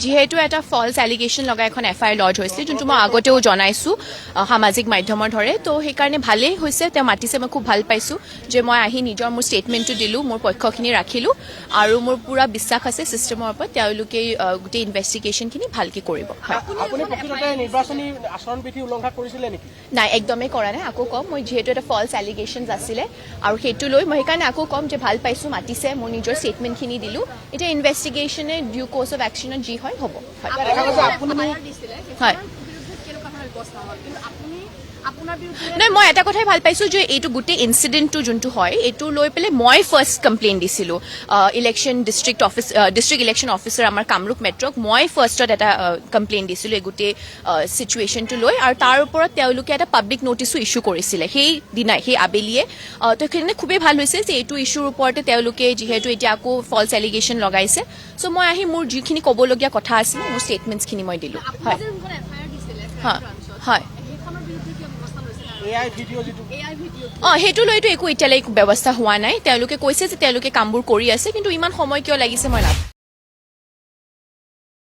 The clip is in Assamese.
যিহেতু এটা ফল্ছ এলিগেশ্যন লগাই এখন এফআইআৰ লজ হৈছিলে, যোনটো মই আগতেও জনাইছোঁ সামাজিক মাধ্যমৰ ধৰে। তো সেইকাৰণে ভালেই হৈছে তেওঁ মাতিছে। মই খুব ভাল পাইছোঁ যে মই আহি নিজৰ মোৰ ষ্টেটমেণ্টটো দিলোঁ, মোৰ পক্ষখিনি ৰাখিলোঁ আৰু মোৰ পূৰা বিশ্বাস আছে ছিষ্টেমৰ ওপৰত, তেওঁলোকে গোটেই ইনভেষ্টিগেশ্যনখিনি ভালকৈ কৰিব। হয়। আপুনি প্ৰকৃততে নিৰ্বাচনী আচৰণ বিধি উলংঘা কৰিছিলে নেকি? নাই, একদমেই কৰা নাই। আকৌ ক'ম মই, যিহেতু এটা ফল্ছ এলিগেশ্যনছ আছিলে আৰু সেইটো লৈ মই সেইকাৰণে আকৌ ক'ম যে ভাল পাইছোঁ মাতিছে, মোৰ নিজৰ ষ্টেটমেণ্টখিনি দিলোঁ। এতিয়া ইনভেষ্টিগেশ্যনে ডিউ কৰ্চ অফ একশ্যনত যি হয় হ'ব। হয়। দেখা গৈছে আপুনি দিছিলে হয়। বিৰুদ্ধে কেনেকুৱা ধৰণৰ ব্যৱস্থা হ'ল? কিন্তু আপুনি আপোনাৰ বিৰুদ্ধে নাই, মই এটা কথাই ভাল পাইছোঁ যে এইটো গোটেই ইনচিডেণ্টটো যোনটো হয়, এইটো লৈ পেলাই মই ফাৰ্ষ্ট কমপ্লেইন দিছিলোঁ election district office, district election officer আমাৰ কামৰূপ মেট্ৰক মই ফাৰ্ষ্টত এটা কমপ্লেইন দিছিলোঁ এই গোটেই চিটুৱেশ্যনটো লৈ। আৰু তাৰ ওপৰত তেওঁলোকে এটা পাব্লিক নটিচো ইছ্যু কৰিছিলে সেই দিনাই, সেই আবেলিয়ে। তো সেইকাৰণে খুবেই ভাল হৈছে যে এইটো ইছ্যুৰ ওপৰতে তেওঁলোকে যিহেতু এতিয়া আকৌ ফল্ছ এলিগেশ্যন লগাইছে। চ' মই আহি মোৰ যিখিনি ক'বলগীয়া কথা আছিলে, মোৰ ষ্টেটমেণ্টছখিনি মই দিলোঁ। আপুনি হয়। যে যোনখন এফআইআৰ দিছিলে হয় হয় সেইখনৰ বিৰুদ্ধে কিয় ব্যৱস্থা লৈছে? এআই ভিডিঅ' যিটো এআই ভিডিঅ' সেইটো লৈতো একো এতিয়ালৈ একো ব্যৱস্থা হোৱা নাই। তেওঁলোকে কৈছে যে তেওঁলোকে কামবোৰ কৰি আছে, কিন্তু ইমান সময় কিয় লাগিছে মই নাজানো।